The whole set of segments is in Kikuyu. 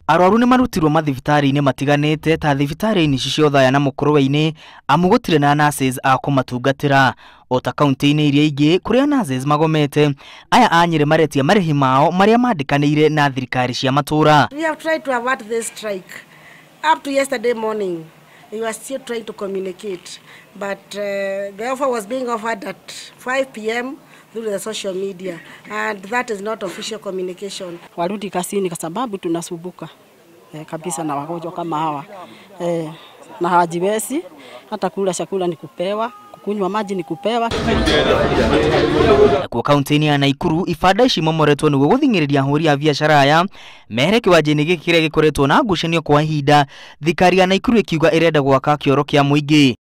Arwaru nĩ marutirwo mathibitarĩ-inĩ matiganĩte ta thibitarĩ-inĩ ici cia Othaya na Mũkũrwe-inĩ amu gũtirĩ na nurses a kũmatungatĩra. O ta kaunti-inĩ iria ingĩ kũrĩa nurses magomete, aya a Nyĩrĩ maretia marĩhi mao marĩa mandĩkanĩire na thirikari cia matũra. We have tried to avert this strike. Up to yesterday morning, we were still trying to communicate, but the offer was being offered at 5 p.m. through the social media, and that is not official communication. Warudi kazini kwa sababu tunasumbuka kabisa na wagonjwa kama hawa na hawajiwezi, hata kula chakula ni kupewa, kunywa maji ni kupewa. Nakuo kaunti-inĩ ya Naikuru ibanda ici momoretwo nĩguo gũthing'ĩrĩria ahũri a biacara aya mehere kĩwanja-inĩ gĩkĩ kĩrĩa gĩkoretwo na ngucanio kwa ihinda, thirikari ya Naikuru ĩkiuga ĩrenda gwaka kĩoro kĩa mũingĩ.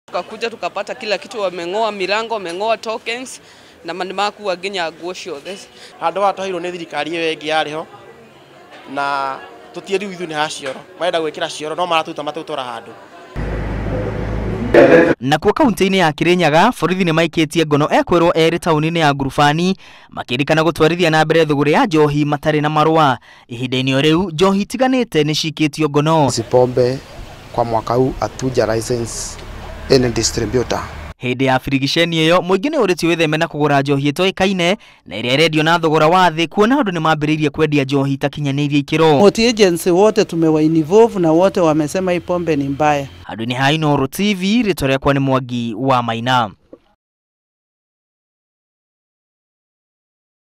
Tukakuja tukapata kila kitu, wameng'oa milango, wameng'oa tokens na makuwa nginya nguo ciothe. Handũ haha twaheirwo nĩ thirikari ĩyo ĩngĩ yarĩ ho na tũtiĩriu ithuĩ nĩ ha cioro, marenda gwĩkĩra cioro no maratuta matũtwara handũ. Nakuo kaunti-inĩ ya Kirinyaga borithi nĩ maikĩtie ngono ekwĩrwo erĩ taũni-inĩ ya Ngurubani makĩrikana gũtwarithia na mbere thũgũrĩ ya njohi matarĩ na marũa. Ihinda-inĩ o rĩu njohi itiganĩte nĩ cikĩtio ngono. Hizi pombe kwa mwaka huu hatuja license any distributor. Hĩndĩ ya birigiceni ĩyo mũingĩ nĩ ũrĩtio wĩtheme na kũgũra njohi ĩtoĩkaine na ĩrĩa ĩrendio na thogora wa thĩ, kuona andũ nĩ mambĩrĩirie kwendia njohi itakinyanĩirie ikĩro. Multi agency wote tumewa involve na wote wamesema hii pombe ni mbaya. Handũ-inĩ ha Inooro TV, rĩtwa rĩakwa nĩ Mwangi wa Maina.